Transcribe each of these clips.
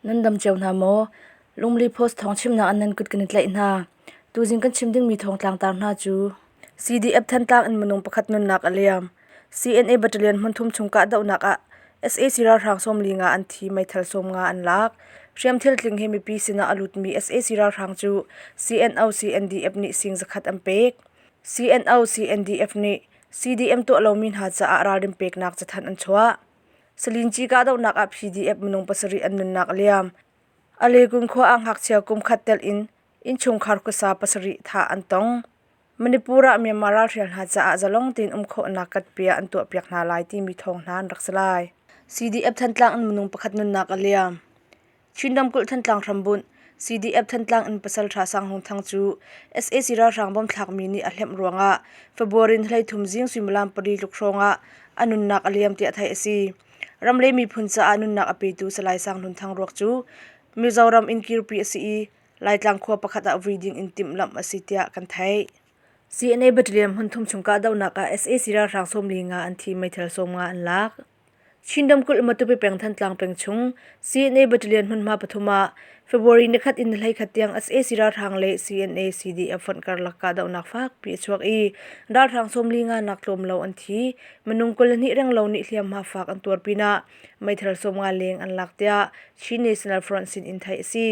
Nan dam cio hna maw? Lungli Post thawng chimnak ah nan kut kan i tlaih hna. Tuzing kan chim dingmi thawng tlangtar hna cu CDF Thantlang in minung pakhat nunnak a liam. CNA Battalion hmunthum chung kahdohnak ah sac ralhrang 45 an thi, meithal 50 an lak. Hriamthil tling he mipi sinah a lutmi sac ralhrang cu CNO CNDF nih sing zakhat an pek. CNO CNDF nih CDM tuah lomi hna caah ralrin peknak cathanh an chuah. Salinci kahdohnak ah PDF minung pasarih an nunnak a liam. Alekun khua ah ngakchia kum khat telh in innchungkhar khuasa pasarih thah an tong. Manipur ah Myanmar ralhrial hna caah zalong tein um khawhnak katpia an tuahpiak hna lai timi thawng hna an rak si lai. CDF Thantlang in minung pakhat nunnak a liam. Chin ramkulh Thantlang hrambunh CDF Thantlang in pasal ṭha Sang Hung Thang cu sac ralhrang bomb thlakmi nih a hlemh ruangah February ni 13 zing suimilam pali tluk hrawngah a nunnak a liam tiah theih a si. Ram le miphun caah nunnak a petu Salai Sang Hlun Thang ruak cu Mizoram in kirpi a si i Laitlang khua pakhat ah vui ding in timhlamh a si tiah kan theih. CNA Battalion hmunthum chung kahdohnak ah sac ralhrang 45 an thi meithal 50 an lak. Chin ramkulh Matupi peng Thantlang peng chung CNA Battalion hmunhma pathum ah February nikhat in ni 11 tiang sac ralhrang le CNA CDF fonh karlak kahdohnak fakpi a chuak i ralhrang 45 nak tlawm lo an thi. Minung 22 renglo nih hliamhma fak an tuar pinah meithal 50 leng an lak tiah Chin National Front sin in theih a si.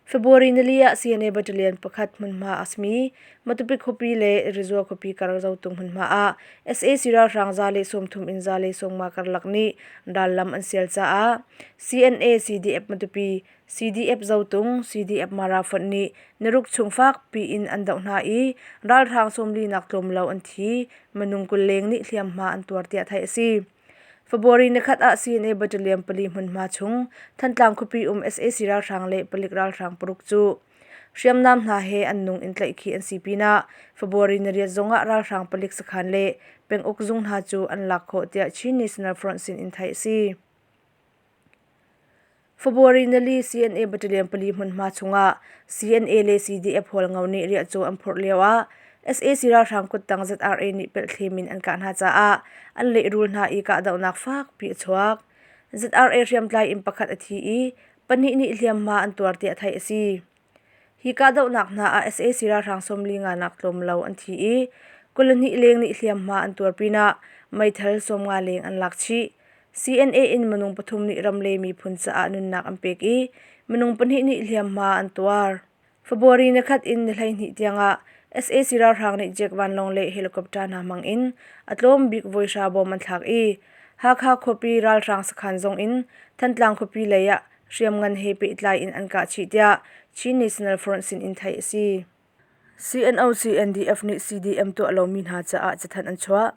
February nili ah CNA Battalion pakhat hmunhma a simi Matupi khuapi le Rizua khuapi kar Zotung hmunhma ah sac ralhrang 130 in 150 karlak nih rallam an sial caah CNA CDF Matupi, CDF Zotung, CDF Mara fonh nih niruk chung fakpi in an doh hna i ralhrang 40 nak tlawm lo an thi, minung 20 leng nih hliamhma an tuar tiah theih a si. February nikhat ah CNA Battalion pali hmunhma chung Thantlang khuapi um sac ralhrang le palik ralhrang paruk cu hriamnam hna he an nung in tlaihkhih an si pinah February niriat zongah ralhrang palik sakhan le penguk zung hna cu an lak khawh tiah Chin National Front sin in theih a si. February nili CNA Battalion pali hmunhma chungah CNA le CDF Hualngo nih riahcaw an phurh lioah sac ralhrang kuttang ZRA nih pelhthlem in an kah hna caah an lehrul hna i kahdohnak fakpi a chuak. ZRA hriamtlai in pakhat a thi i pahnih nih hliamhma an tuar tiah theih a si. Hi kahdohnak hna ah sac ralhrang 45 nak tlawm lo an thi i 22 leng nih hliamhma an tuar pinah meithal 50 leng an lak chih. CNA in minung pathum nih ram le miphun caah nunnak an pek i minung pahnih nih hliamhma an tuar. February nikhat in ni 12 tiangah sac ralhrang nih jet vanlawng le helicopter hna hmang in a tlawm bik voi hra bom an thlak i Hakha khuapi ralhrang sakhan zong in Thantlang khuapi lei ah hriamngan he pehtlai in an kah chih tiah Chin National Front sin in theih a si. CNO CNDF nih CDM tuah lomi hna caah cathanh an chuah.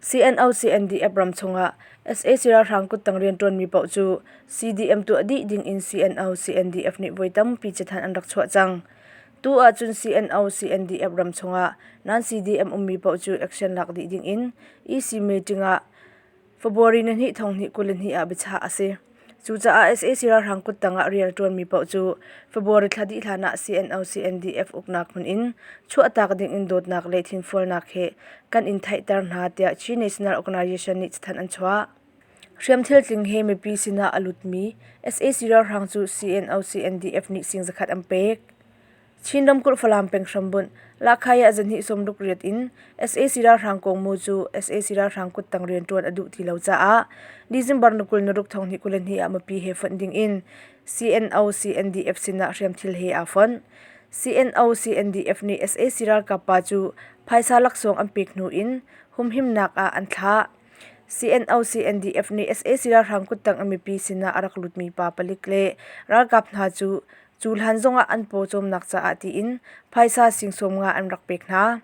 CNO CNDF ram chungah sac ralhrang kuttang rianṭuanmi paoh cu CDM tuah dih ding in CNO CNDF nih voi tampi cathanh an rak chuah cang. Tu ahcun CNO CNDF ram chungah nan CDM ummi paoh cu action lak dih ding in EC meeting ah February nihnih thong hnih 22 ah biachah a si. Cucaah sac ralhrang kuttang ah rian a ṭuanmi paoh cu February thla dih hlan ah CNO CNDF uknak hmun in chuahtak ding in dawtnak le thinfualnak he kan in theihter hna tiah Chin National Organization nih cathanh an chuah. Hriamthil tling he mipi sinah a lutmi sac ralhrang cu CNO CNDF nih sing zakhat an pek. Chin ramkulh Falam peng hrambunh Lahkhai ah zahnih 68 in sac ralhrang kawngmu cu sac ralhrang kuttang rianṭuan a duh ti lo caah December ni 26 thong hnih 22 ah mipi he fonh ding in CNO CNDF sinah hriamthil he aa fonh. CNO CNDF nih sac ralkap pa cu phaisa laksawng an pek hnu in humhimnak ah an thlah. CNO CNDF nih sac ralhrang kuttang a mipi sinah a rak lutmi pa palik le ralkap hna cu Cu hlan zongah an pawcawmnak caah tiin phaisa sing 50 an rak pek hna.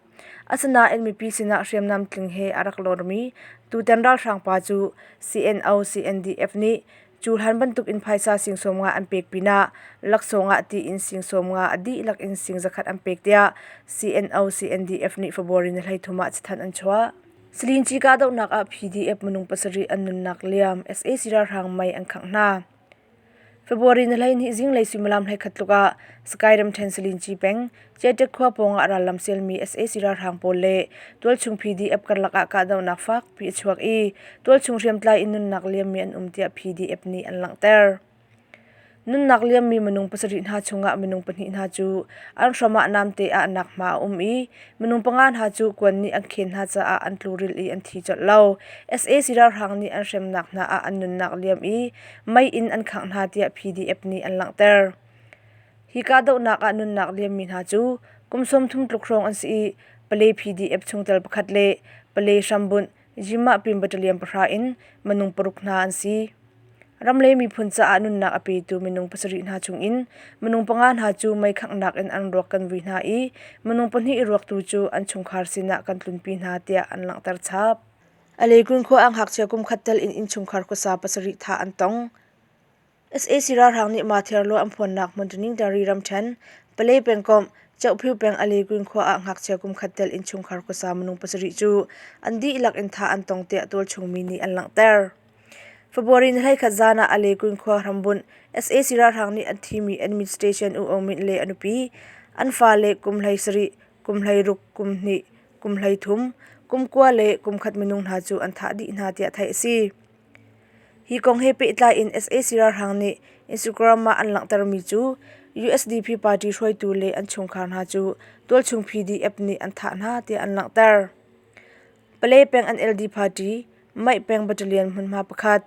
Asinain mipi sinah hriamnam tling he a rak lormi tutan ralhrang pa cu CNO CNDF nih cu hlan bantukin phaisa sing 50 an pek pinah laksawng ah tiin sing 50 a dihlak in sing zakhat an pek tiah CNO CNDF nih February ni 13 ah cathanh an chuah. Salinci kahdohnak ah PDF minung pasarih an nunnak liam sac ralhrang mei an khangh hna. February ni 12 zinglei suimilam 11 tluk ah Sky ramṭhen Salinci peng, Ciaṭek khua pawngah rallam sialmi sac ralhrang pawl le tualchung PDF karlak ah kahdohnak fakpi a chuak i tualchung hriamtlai in nunnak liammi an um tiah PDF nih an langhter. Nunnak liammi minung pasarih hna chungah minung pahnih hna cu an hram ah namte ah nak hma a um i minung panga hna cu kuan nih an khen hna caah an tluril i an thi colh lo. Sac ralhrang nih an hremnak hna ah an nunnak liam i mei in an khangh hna tiah PDF nih an langhter. Hi kahdohnak ah nunnak liammi hna cu kum 30 tluk hrawng an si i Pale PDF chungtel pakhat le Pale hrambunh Jimahpin Battalion pahra in minung paruk hna an si. Ram le miphun caah nunnak a petu minung pasarih hna chungin minung panga hna cu meikhanghnak in an ruak kan vui hna i minung pahnih ruaktu cu an chungkhar sinah kan tlunpi hna tiah an langhter chap. Alekun khua ah ngakchia kum khat tel in innchungkhar khuasa pasarih thah an tong. Sac ralhrang nih Mathiarlaw an phuannak hmun Taningtari ramṭhen, Palay pengkomh, Chohphiu peng Alekun khua ah ngakchia kum khat tel innchungkhar khuasa minung pasarih cu an dihlak in thah an tong tiah tualchung mi nih an langhter. February ni 11 zan ah Alekun khua hrambunh sac ralhrang nih an thimi administration U Aung Myint le a nupi, an fale kum 17, kum 16, kum 2, kum 13, kum 9 le kum khat minung hna cu an thah dih hna tiah theih a si. Hi kong he pehtlai in sac ralhrang nih Instagram ah an langhtermi cu USDP party hruaitu le an chungkhar hna cu tualchung PDF nih an thah hna tiah an langhter. Palay peng NLD party, Maih peng battalion hmunhma pakhat,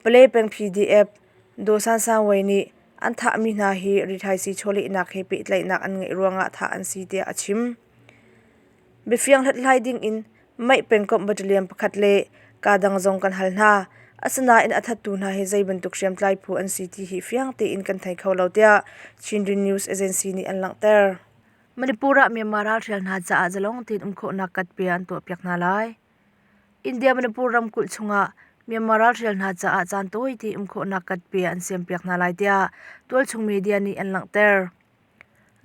Palay peng PDF, Daw San San Wai nih an thahmi hna hi rithaisii chawlehnak he pehtlaihnak an ngeih ruangah thah an si tiah a chim. Biafiang hlathlai dingin Maih pengkomh battalion pakhat le kaa dang zong kan hal hna. Asinain a thattu hna hi zei bantuk hriamtlai phu an si ti hi fiang tein kan thei kho lo tiah Chindwin News Agency nih an langhter. Manipur ah Myanmar ralhrial hna caah zalong tein um khawhnak katpia an tuahpiak hna lai. India Manipur ramkulh chungah Myanmar ralhrial hna caah caan tawite um khawhnak katpia an siampiak hna lai tiah tualchung media nih an langhter.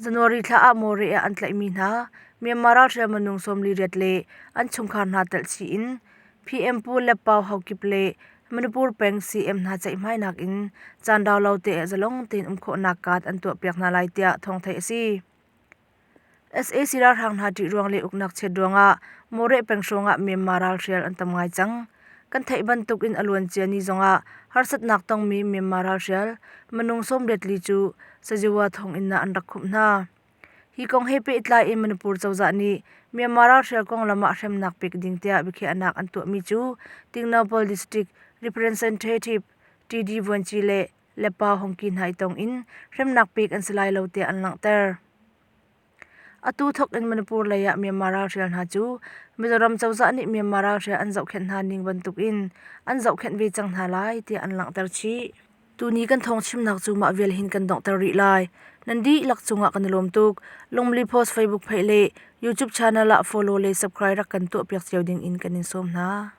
January thla ah Mawreh ah an tlaihmi hna Myanmar ralhrial minung 48 le an chungkhar hna telh chih in PM Pu Leppau Haokip le Manipur peng CM hna ceihmainak in caan rau lo te ah zalong tein um khawhnak card an tuahpiak hna lai tiah thawng theih a si. Sac ralhrang hna ṭih ruang le uknak chiat ruangah Mawreh peng hrawng ah Myanmar ralhrial an tam ngai cang. Kan theih bantuk in a luancia ni zongah harsatnak tongmi Myanmar ralhrial minung 84 cu Saziwa thonginn ah an rak khumh hna. Hi kong he pehtlai in Manipur cozah nih Myanmar ralhrial konglam ah hremnak pek ding tiah biakhiahnak an tuahmi cu Tingnopal District Representative TD Vuanci le Lepa Hongki hna i tong in hremnak pek an si lai lo tiah an langhter. Atu thawk in Manipur lei ah Myanmar ralhrial hna cu Mizoram cozah nih Myanmar ralhrial an zohkhenh hna ning bantukin an zohkhenh ve cang hna lai tiah an langhter chih. Tuni kan thawng chimnak cu mah vial hin kan donghter rih lai. Nan dihlak cungah kan i lawm tuk. Lungmli Post Facebook page le YouTube channel ah follow le subscribe rak kan tuahpiak cio ding in kan in sawm hna.